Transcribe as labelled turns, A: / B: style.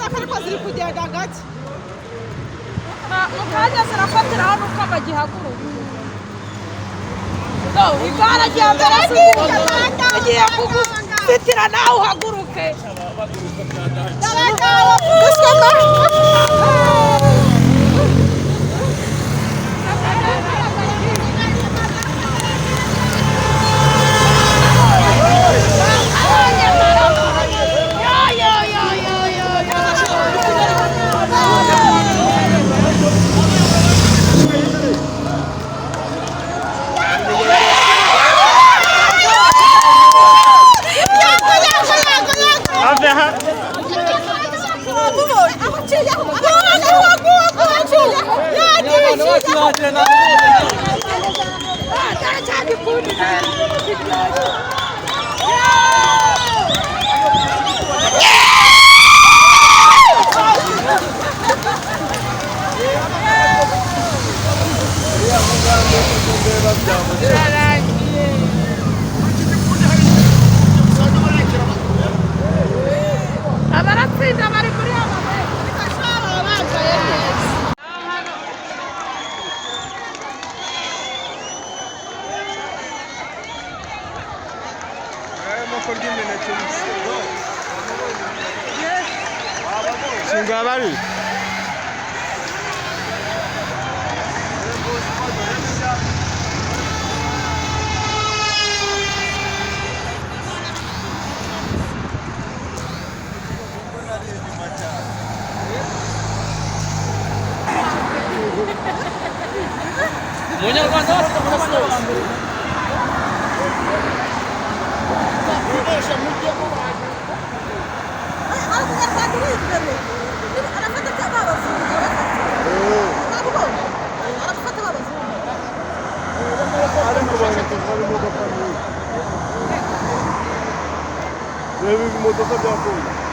A: Imodoka ariko ziri kugenda gake.
B: Mu kanya zirafatira hano uko bagihaguruka. Igare rya mbere ugiye kugusitira nawe uhaguruke. Abaratsinda bari muri aba.
C: Singabari.
D: Munyarwanda wacu.
A: Umunyarwanda uri imbere arafata cyangwa abazungu arafata abazungu.
C: Ariko barakoze imodoka nyinshi. Reba ibimodoka bya polisi.